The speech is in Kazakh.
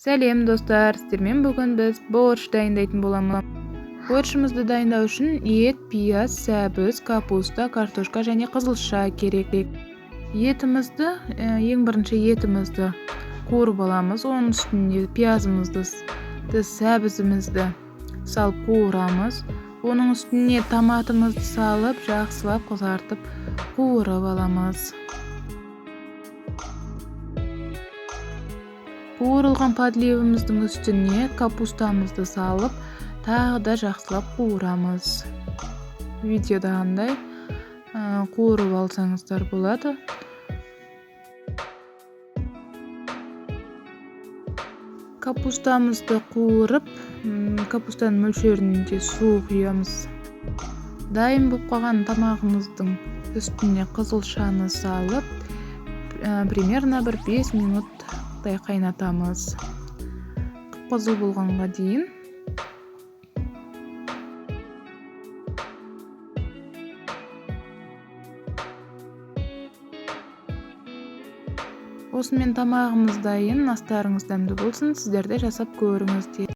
Сәлем, достар! Сіздермен бүгін біз борщ дайындайтын боламыз. Борщымызды дайындау үшін ет, пияз, сәбіз, капуста, картошка және қызылша керек. Етімізді, ең бірінші етімізді қуырып аламыз. Оның үстіне пиязымызды, сәбізімізді салып қуырамыз. Оның үстіне томатымызды салып, жақсылап қызартып қуырып аламыз. Қуырылған подливіміздің үстіне капустамызды салып, тағы да жақсылап қуырамыз. Видеодағындай қуырып алсаңыздар болады. Капустамызды қуырып, капустаның мөлшерінде су құямыз. Дайын болып қалған тамағымыздың үстіне қызылшаны салып, примерно бір 5 минуттай қайнатамыз. Қып-қызыл болғанға дейін. Осымен тамағымыз дайын. Астарыңыз дәмді болсын. Сіздер де жасап көріңіздер.